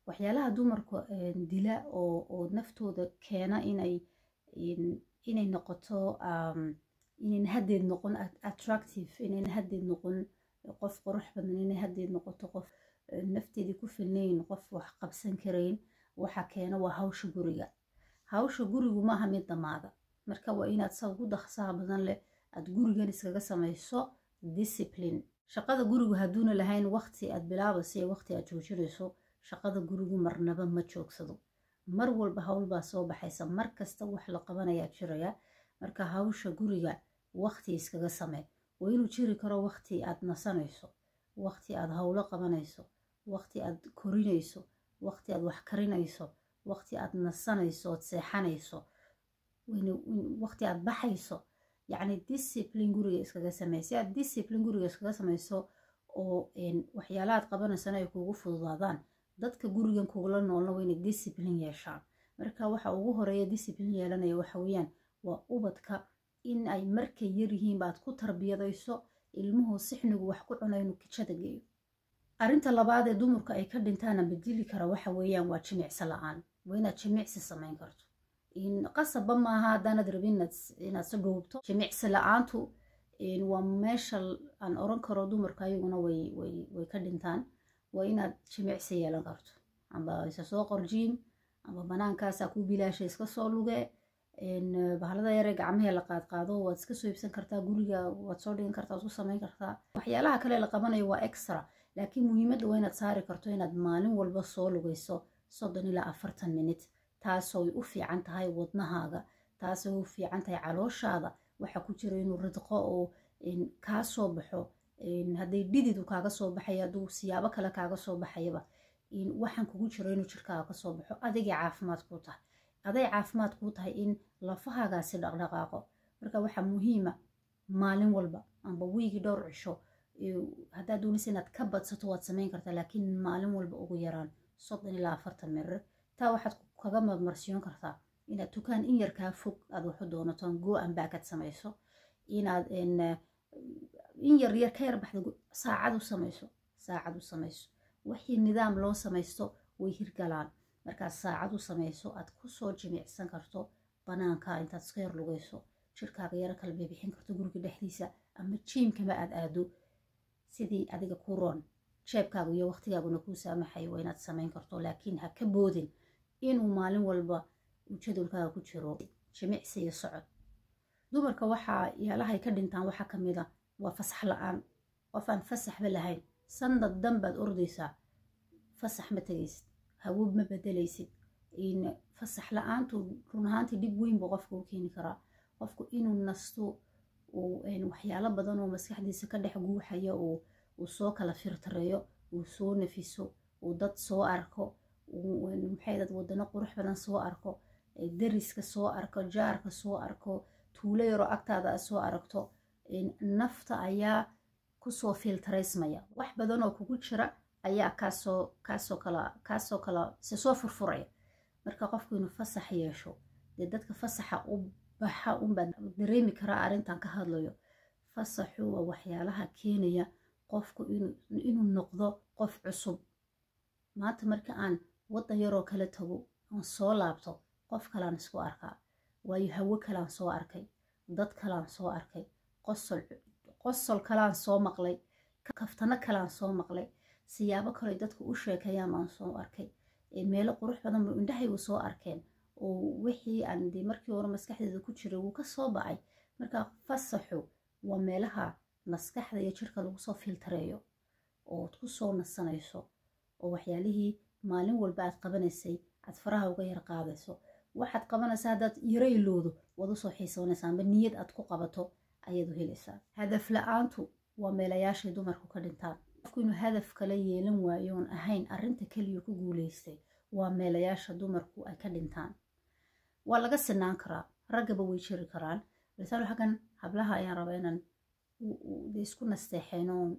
Waxyaalaha dumarka dila oo naftooda keena inay noqoto, inayna haddeed noqon attractive, inayna haddeed noqon qof qurux badan, inay haddeed noqoto qof nafteedii ku filnayn, qof wax qabsan karayn, waxa keena waa hawsha guriga. Hawsha gurigu maaha mid dhammaada. Marka waa inaad sa ugu dhaqsaha badan leh aad gurigan iskaga samayso discipline. Shaqada gurigu hadduuna lahayn waqti aad bilaabayso iyo waqti aad joojinayso, shaqada gurigu marnaba ma joogsado. Mar walba hawl baa soo baxaysa, mar kasta wax la qabanayaa jiraya. Marka hawsha guriga waqti iskaga samee. Waa inuu jiri karo waqti aad nasanayso, waqti aad hawlo qabanayso, waqti aad korinayso, waqti aad wax karinayso, waqti aad nasanayso ood seexanayso, waqti aad baxayso. Yacni discipline guriga iskaga samee. Si aad discipline guriga iskaga samayso oo waxyaalaha aad qabanaysana ay kuugu fududaadaan, dadka gurigan kugula noolna waa inay discipline yeeshaan. Marka waxa ugu horeeya discipline yeelanaya waxa weeyaan waa ubadka, in ay markay yaryihiin baad ku tarbiyadayso ilmuhu sixnigu wax ku cuna inuu kijada geeyo. Arrinta labaad ee dumarku ay ka dhintaana bedeli kara waxa weeyaan waa jimicsi la-aan. Waa inaad jimicsi samayn karto. Qasabba maaha haddaanad rabin inaad si dhuubto. Jimicsi la-aantu waa meesha aan oran karo dumarku ayaguna way ka dhintaan. Waa inaad jimicsi yeelan karto, amba isa soo qor gym, amba banaankaasaa kuu bilaasha iska soo luge. Bahalada yare gacmahee la qaadqaado waad iska soo iibsan kartaa, guriga waad soo dhigan kartaa, waad ku samayn kartaa. Waxyaalaha kale la qabanayo waa extra, laakiin muhiimadda waa inaad saari karto inaad maalin walba soo lugayso 30 ilaa 40 minute, taasoo u fiican tahay wadnahaaga, taasoo u fiican tahay calooshaada waxa ku jira inuu ridqo oo kaa soo baxo. Hadday dhididu kaaga soo baxaya, hadduu siyaabo kale kaaga soo baxayaba, waxaan kugu jiro inuu jirkaaga kasoo baxo, adigay caafimaad kuu tahay, aday caafimaad kuu tahay in lafahaagaasi dhaqdhaqaaqo. Marka waxaa muhiima maalin walba amba wiigi dhowr cisho, haddaad doonaysa inaad ka badsato waad samayn kartaa, laakiin maalin walba ugu yaraan 30 ilaa 40 mirir. Taa waxaad kaga marmarsiyon kartaa inaad dukaan in yar kaa fog aad waxu doonato, go and back aad samayso, inaad in yar yar ka yar baxda, saacad u samayso, saacad u samayso. Wixii nidaam loo samaysto way hirgalaan. Markaad saacad u samayso aad kusoo jimicsan karto banaanka, intaad iska yar lugayso, jirkaaga yaro kala bixin karto guriga dhexdiisa, ama gymkama aad aado, sidii adiga ku roon, jeebkaagu iyo waqtigaaguna kuu saamaxayo, waa inaad samayn karto. Laakiin ha ka boodin inuu maalin walba uu jadwalkaaga ku jiro jimicsi iyo socod. Dumarka waxaa yaalahay ka dhintaan waxaa ka mid a waa fasax la-aan. Qof aan fasaxba lahayn, sanad dan baad ordaysaa, fasax ma tegaysid, hawo ma bedelaysid. Fasax la-aantu run ahaantii dhib weyn buu qofka u keeni karaa. Qofku inuu nasto, waxyaalo badan oo maskaxdiisa ka dhex guuxaya uu soo kala firtareeyo, uu soo nafiso, uu dad soo arko, maxay dad wadano qurux badan soo arko, dariska soo arko, jaarka soo arko, tuulo yaroo agtaada aad soo aragto, nafta ayaa kusoo filtaraysmaya. Wax badan oo kugu jira ayaa kaasoo kala se soo furfuraya. Marka qofku inuu fasax yeesho, dee dadka fasaxa u baxa unbaa dareemi karaa arrintan ka hadlayo. Fasaxu waa waxyaalaha keenaya qofku inuu noqdo qof cusub. Maanta marka aan waddan yaroo kala tago aan soo laabto, qof kalaan isku arkaa, waayo hawo kalaan soo arkay, dad kalaan soo arkay, qosol qosol kalaan soo maqlay, kaftano kalaan soo maqlay, siyaabo kale dadku u sheekeeyaan baan soo arkay, meelo qurux badan ba indhahaygu soo arkeen, oo wixii aan dee markii hore maskaxdeeda ku jiray wuu ka soo ba'ay. Marka fasaxu waa meelaha maskaxda iyo jirka lagu soo filtareeyo ood ku soo nasanayso, oo waxyaalihii maalin walba aad qabanaysay aad faraha uga yar qaadayso. Waxaad qabanaysaa haddaad yaro ilowdo, waad usoo xiisoonaysaa, amba niyad aad ku qabato ayaad u helaysaa. Hadaf la-aantu waa meelayaashay dumarku ka dhintaan. Qofku inuu hadaf kala yeelan waayo oon ahayn arrinta keliya ku guulaystay waa meelayaasha dumarku ay ka dhintaan. Waa laga sinaan karaa, raggaba way jiri karaan, balse xaggan hablaha ayaan rabaa inaan isku nasteexeyno oon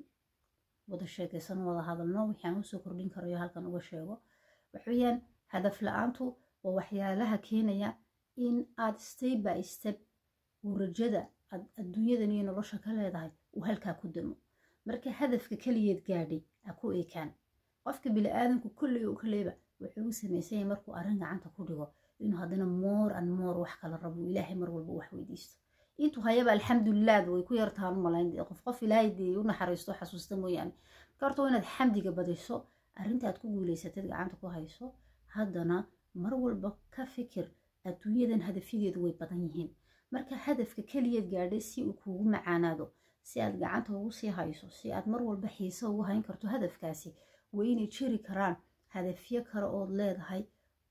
wada sheekeysano, wada hadalno. Wixii aan usoo kordhin karayo halkan uga sheego waxweeyaan hadaf la-aantu waa waxyaalaha keenaya in aad step by step uu rajada aad adduunyadan iyo nolosha ka leedahay uu halkaa ku damo. Marka hadafka keliyeed gaadhay ha ku ekaan. Qofka bini-aadanku kolley oo kaleyba Wuxuu u samaysan yahay markuu arrin gacanta ku dhigo inuu haddana more and more wax kala rabo. Ilaahay mar walba wax weydiisto. Intuu hayaba alxamdulilah way ku yartaan u malayn qof qof Ilaahay dee u naxariisto xasuusta mooyaane. Marka horta waa inaad xamdiga badiso, arrinta aad ku guulaysatid gacanta ku hayso. Haddana mar walba ka fikir, adduunyadan hadafyadeedu way badan yihiin. Marka hadafka keliyaad gaadhay si uu kuugu macaanaado, si aad gacanta ugu sii hayso, si aad mar walba xiise ugu hayn karto hadafkaasi, waa inay jiri karaan hadafyo kale ood leedahay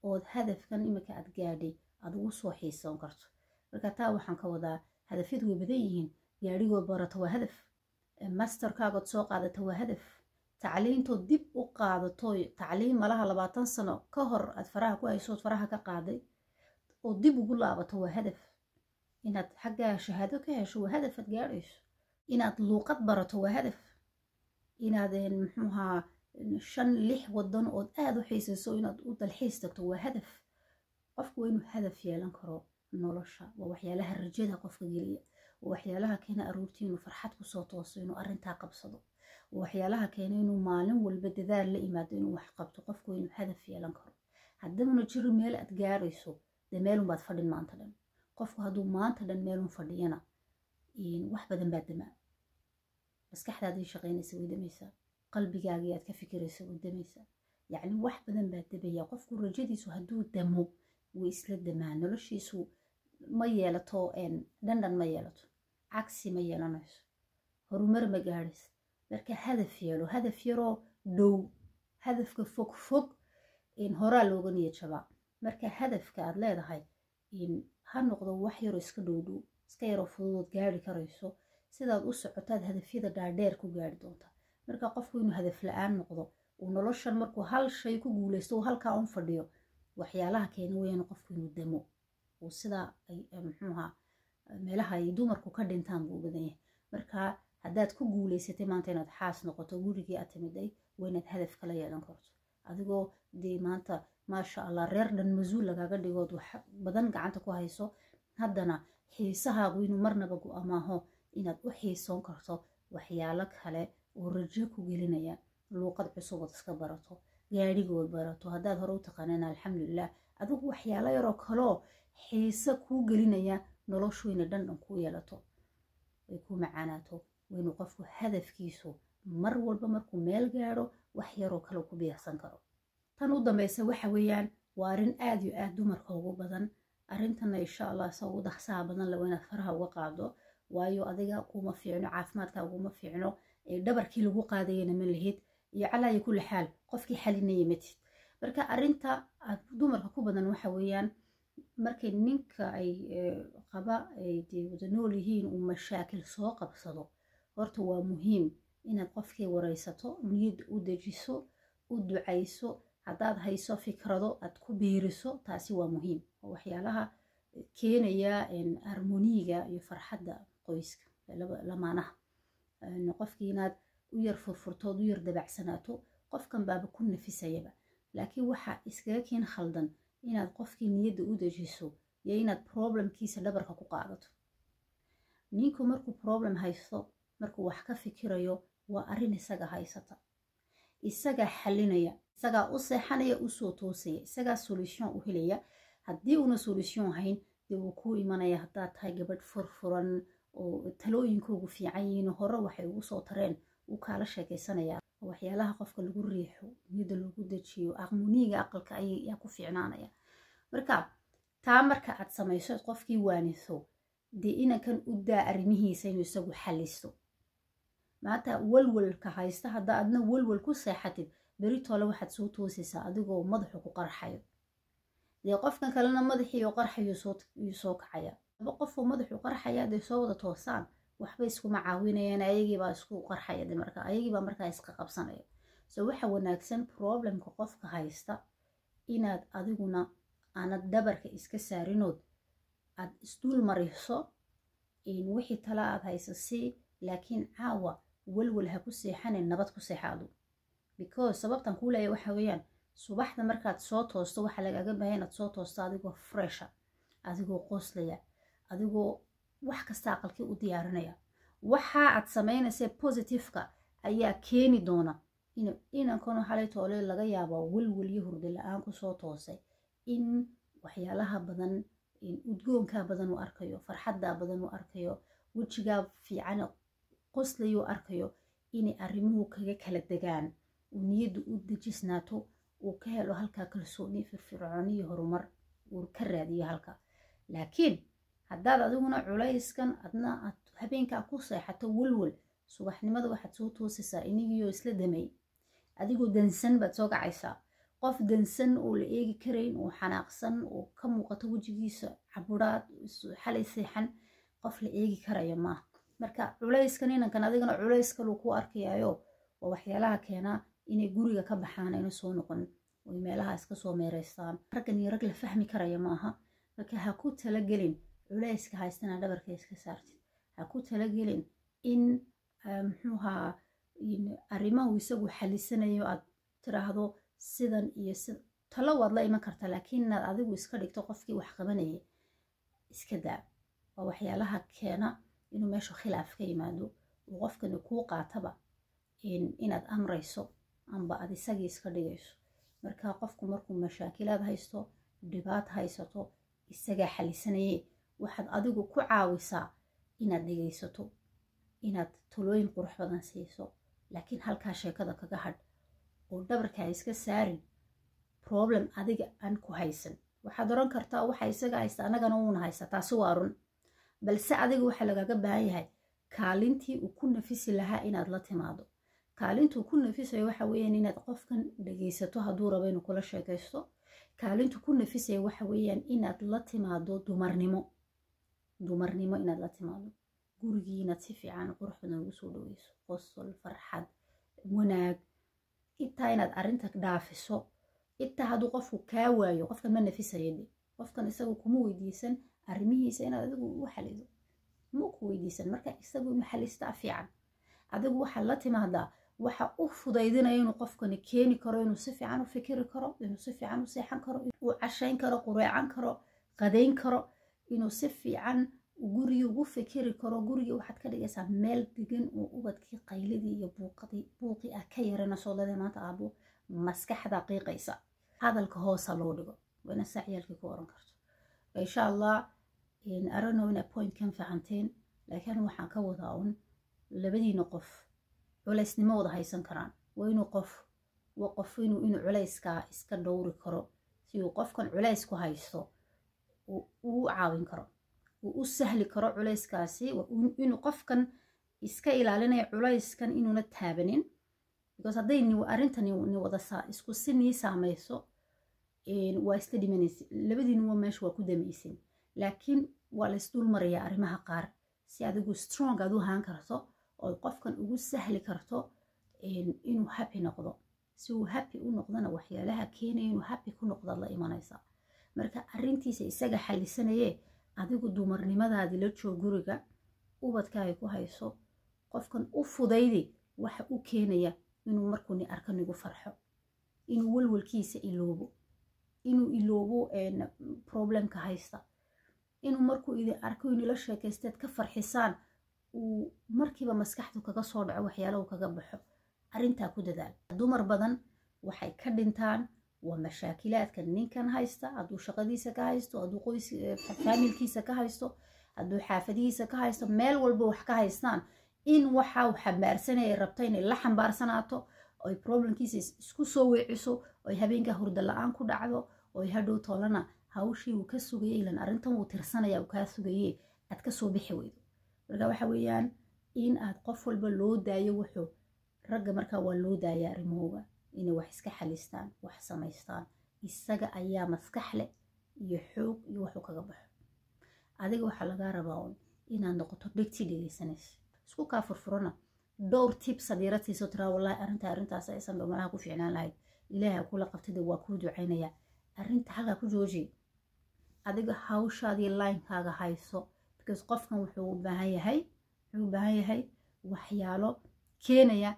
ood hadafkan imika aad gaadhay aad ugu soo xiisoon karto. Marka taa waxaan ka wadaa, hadafyadu way badan yihiin. Gaadhigood barato waa hadaf, masterkaagood soo qaadato waa hadaf, tacliintood dib u qaadato, tacliin malaha 20 sano ka hor aad faraha ku haysood faraha ka qaaday oo dib ugu laabato waa hadaf, inaad xaggaa shahaado ka hesho waa hadaf aad gaadhayso, inaad luuqad barato waa hadaf, inaad muxuuhaa 5 6 wadan ood aada u xiisayso inaad u dalxiis tagto waa hadaf. Qofku waa inuu hadaf yeelan karo nolosha. Waa waxyaalaha rajada qofka geliya, waa waxyaalaha keena aroortii inuu farxad kusoo tooso inuu arrintaa qabsado, waa waxyaalaha keena inuu maalin walba dadaal la imaado inuu wax qabto. Qofku waa inuu hadaf yeelan karo. Haddamuna jiro meel aad gaarayso, dee meelunbaad fadhin maanta dhan. Qofku hadduu maanta dhan meelun fadhiyana, wax badan baa damaa. Maskaxdaadii shaqaynaysa way damaysaa, qalbigaagii aad ka fikiraysa way damaysaa, yacni wax badan baa dabaya. Qofku rajadiisu hadduu damo, way isla damaa. Noloshiisu ma yeelato dhandhan, ma yeelato cagsi, ma yeelanayso horumar, ma gaadhaysa. Marka hadaf yeelo, hadaf yaroo dhow. Hadafka fog fog horaa looga niyad jabaa. Marka hadafka aad leedahay ha noqdo wax yaroo iska dhow dhow, iska yaroo fududood gaari karayso. Sidaad u socotaad hadafyada dhaadheer ku gaari doontaa. Marka qofku inuu hadaf la-aan noqdo, uu noloshan markuu hal shay ku guuleysto uu halkaa un fadhiyo, waxyaalaha keena weyaan qofku inuu damo, uu sidaa ay muxuuha meelaha ay dumarku ka dhintaan buu badan yahay. Marka haddaad ku guuleysatay maanta inaad xaas noqoto, gurigii aad timiday, waa inaad hadaf kala yeelan karto. Adigoo dee maanta maasha Allah reer dhan masuul lagaaga dhigood wax badan gacanta ku hayso, haddana xiisahaagu inuu marnaba go-amaaho, inaad u xiisoon karto waxyaalo kale oo rajo ku gelinaya. Luuqad cusubood iska barato, gaadhigood barato haddaad hore u taqaanana, alxamdulilah. Adigu waxyaalo yaroo kaloo xiise kuu gelinaya noloshu inay dhandhan kuu yeelato, ay kuu macaanaato. Waa inuu qofku hadafkiisu mar walba markuu meel gaadho wax yaroo kale ku biirsan karo. Tan u dambeysa waxa weeyaan, waa arrin aada iyo aada dumarka ugu badan. Arrintanna insha Allah sa ugu dhaqsaha badan le waa inaad faraha uga qaado, waayo adiga kuma fiicno, caafimaadkaaga kuma fiicno, dhabarkii lagu qaadayana ma lihid, iyo calaayo kulli xaal qofkii xalinaya matid. Marka arrinta aad dumarka ku badan waxa weeyaan, markay ninka ay qaba ay dee wada nool yihiin uu mashaakil soo qabsado, horta waa muhiim inaad qofkii wareysato, niyad u dejiso, u ducayso, haddaad hayso fikrado aad ku biiriso. Taasi waa muhiim oo waxyaalaha keenaya harmoniga iyo farxadda qoyska lamaanaha. Qofkii inaad u yar furfurtood, u yar dabacsanaato, qofkan baaba ku nafisayaba. Laakiin waxaa iskaga keen khaldan inaad qofkii niyadda u dejiso iyo inaad problemkiisa dhabarka ku qaadato. Ninku markuu problem haysto, markuu wax ka fikirayo, waa arrin isaga haysata, isagaa xalinaya, isagaa u seexanaya, usoo toosaya, isagaa solution u helaya. Haddii uuna solution hayn, dee wuu kuu imanaya. Haddaad tahay gabadh furfuran oo talooyinkoogu fiican yihiin, hore waxay ugu soo tareen, wuu kaala sheekaysanaya. Waxyaalaha qofka lagu riixo, niyadda lagu dejiyo, aqmuniga aqalka ayaa ku fiicnaanaya. Marka taa marka aad samayso, qofkii waaniso, dee inankan u daa arrimihiisa inuu isagu xalisto. Maanta walwalka haysta haddaa adna walwal ku seexatid, beritoole waxaad soo toosaysaa adigoo madaxu ku qarxayo. Dee qofkan kalena madaxii oo qarxayo yuu soo kacaya. Laba qofoo madaxu qarxaya dee soo wada toosaan, waxba iskuma caawinayaan, ayagiibaa isku qarxaya de, marka ayagiibaa markaa iska qabsanaya. So waxa wanaagsan problemka qofka haysta inaad adiguna aanad dhabarka iska saarinood aad isdul mariso wixii tala aad haysa si. Laakiin caawa walwal ha ku seexanin, nabad ku seexa adu, because sababtan kuu leeya waxa weeyaan, subaxda markaad soo toosto waxaa lagaaga baahaya inaad soo toosto adigoo fresha, adigoo qoslaya, adigoo wax kasta aqalkii u diyaarinaya. Waxa aad samaynaysa positiveka ayaa keeni doona Inankanu xalay toole laga yaabo welwel iyo hurdo la-aan kusoo toosay, in waxyaalaha badan, udgoonkaa badan uu arkayo, farxaddaa badan uu arkayo, wejigaa fiican qoslayuu arkayo, inay arrimuhu kaga kala degaan, uu niyaddu u dejisnaato, uu ka helo halkaa kalsooni, firfircooni iyo horumar uu ka raadiyo halkaa. Laakiin haddaad adiguna culayskan adna aad habeenkaa ku seexato welwel, subaxnimada waxaad soo toosaysaa inigiioo isla damay, adigoo dansan baad soo kacaysaa, qof dansan oo la eegi karayn oo xanaaqsan oo ka muuqato wejigiisa caburaad xalay seexan, qof la eegi karaya maaha. Marka culayskan inankan adigana culays kaluu ku arkayaayo, waa waxyaalaha keenaa inay guriga ka baxaan, ayna soo noqon, oy meelaha iska soo meereystaan. Raggan iyo rag la fahmi karaya maaha. Marka ha ku talagelin culayska haystana dhabarka iska saartid. Ha ku talagelin in muxuuhaa arrimahu isagu xalisanayo aad tiraahdo sidan iyo si talo waad la iman kartaa, laakiin inaad adigu iska dhigto qofkii wax qabanayay iska daa. Waa waxyaalaha keena inuu meesha khilaaf ka yimaado, uu qofkani kuu qaataba inaad amrayso amba aad isagii iska dhigayso. Marka qofku markuu mashaakilaad haysto, dhibaat haysato, isagaa xalisanaye, waxaad adigu ku caawisaa inaad dhegaysato, inaad talooyin qurux badan siiso, laakiin halkaa sheekada kaga hadh oo dhabarka ha iska saarin problem adiga aan ku haysan. Waxaad oran kartaa waxa isaga haysta annagana wuuna haysta, taasi waa run, balse adiga waxaa lagaga baahan yahay kaalintii uu ku nafisi lahaa inaad la timaado. Kaalintuu ku nafisayo waxa weeyaan inaad qofkan dhegaysato hadduu rabo inuu kula sheekaysto. Kaalintuu ku nafisayo waxa weeyaan inaad la timaado dumarnimo, dumarnimo inaad la timaado gurigii, inaad si fiican qurux badan ugu soo dhaweyso, qosol, farxad, wanaag, intaa inaad arrinta dhaafiso. Intaa hadduu qofku kaa waayo, qofkan ma nafisayo de. Qofkan isagu kuma weydiisan arrimihiisa inaad adigu u xalido, ma ku weydiisan. Marka isagu inuu xalistaa fiican, adigu waxaad la timaadaa waxa u fudaydinaya inuu qofkani keeni karo inuu si fiican u fikiri karo, inuu si fiican u seexan karo, uu cashayn karo, qureecan karo, qadayn karo, inuu si fiican gurigii ugu fikiri karo. Gurigii waxaad ka dhigaysaa meel degan oo ubadkii qayladii iyo buuqadii buuqii ah ka yarana soo leedahay. Maanta aabo maskaxda qiiqaysa, hadalka hoosa loo dhigo, waa inaad saa ciyaalkii ku oran karto. Insha Allah arano inaa point kan fahanteen, laakiin waxaan ka wadaa un labadiina qof culaysnimo wada haysan karaan. Waa inuu qof, waa qof inuu culayskaa iska dhowri karo, si uu qofkan culays ku haysto uu u caawin karo, uu u sahli karo culayskaasi, inuu qofkan iska ilaalinayo culayskan inuuna taabanin, because hadday arrintani ni wada isku si nii saamayso, waa isla dhimanaysa labadiinu, waa meesha waa ku damaysin. Laakiin waa la isdul marayaa arrimaha qaar si adigu strong aad u ahaan karto oo qofkan ugu sahli karto inuu happy noqdo. Si uu happy u noqdona, waxyaalaha keenaya inuu happy ku noqdaad la imanaysaa. Marka arrintiisa isaga xalisanaye, adigu dumarnimadaadii la joog guriga, ubadkaaga ku hayso, qofkan u fudaydi waxa u keenaya inuu markuu ni arko nigu farxo, inuu walwalkiisa iloobo, inuu iloobo problemka haysta, inuu markuu idin arko inila sheekaysteed ka farxisaan, uu markiiba maskaxdu kaga soo dhaco waxyaala uu kaga baxo. Arrintaa ku dadaal. Dumar badan waxay ka dhintaan waa mashaakilaadka ninkan haysta, hadduu shaqadiisa ka haysto, hadduu qoys faamilkiisa ka haysto, hadduu xaafadihiisa ka haysto, meel walba wax ka haystaan, in waxa uu xambaarsanaya rabta inay la xambaarsanaato, oy problemkiisa isku soo weeciso, oy habeenka hurda la-aan ku dhacdo, oy hadhow toolana hawshii uu ka sugayay, ilan arrintan wuu tirsanaya, uu kaa sugayey, aad ka soo bixi weydo. Marka waxa weeyaan in aad qof walba loo daayo wuxuu ragga. Markaa waa loo daaya arrimahooga inay wax iska xalistaan, wax samaystaan. Isaga ayaa maskax leh iyo xoog iyo waxuu kaga baxo. Adiga waxaa lagaa rabaa un inaad noqoto dhegtii dhegeysanaysa, isku kaa furfurana, dhowr tips hadiira siiso, tiraa wallahi arrinta arrintaas aysan ba malaha ku fiicnaan lahayd, Ilaahay kula qabtada, waa kuu ducaynaya. Arrinta halkaa ku jooji, adiga hawshaadii linekaaga hayso, because qofkan wuxuu u baahan yahay waxyaalo keenaya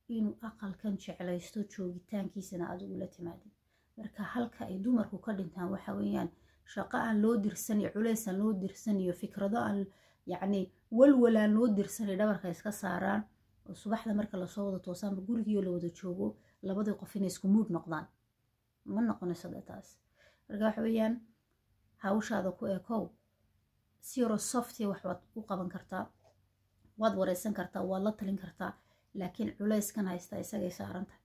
inuu aqalkan jeclaysto joogitaankiisana adigu la timaadin. Marka halka ay dumarku ka dhintaan waxa weeyaan shaqo aan loo dirsan iyo culays aan loo dirsan iyo fikrado aan, yacni walwal aan loo dirsan, dhabarka iska saaraan. Oo subaxda marka lasoo wada toosaanba, gurigiioo la wada joogo, labadii qof inay isku mood noqdaan ma noqonayso dee taas. Marka waxa weeyaan, hawshaada ku ekow. Si yaroo soft ah wax waad u qaban kartaa, waad wareysan kartaa, waad la talin kartaa, laakiin culayskan haysta isagay saaran tahay.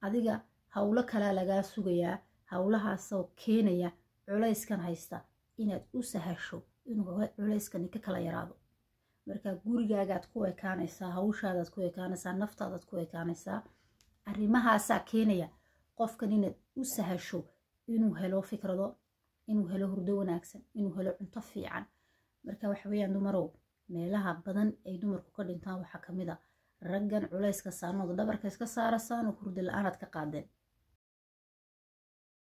Adiga howlo kalaa lagaa sugayaa, howlahaasoo keenaya culayskan haysta inaad u sahasho inuu culayskani ka kala yaraado. Marka gurigaagaad ku ekaanaysaa, hawshaadaad ku ekaanaysaa, naftaadaad ku ekaanaysaa. Arrimahaasaa keenaya qofkan inaad u sahasho inuu helo fikrado, inuu helo hurdo wanaagsan, inuu helo cunto fiican. Marka waxa weeyaan, dumarow, meelaha badan ay dumarku ka dhintaan waxaa kamid a raggan culayska saarnooda dhabarka iska saarasaan oo hurdo la-aanaad ka qaadeen.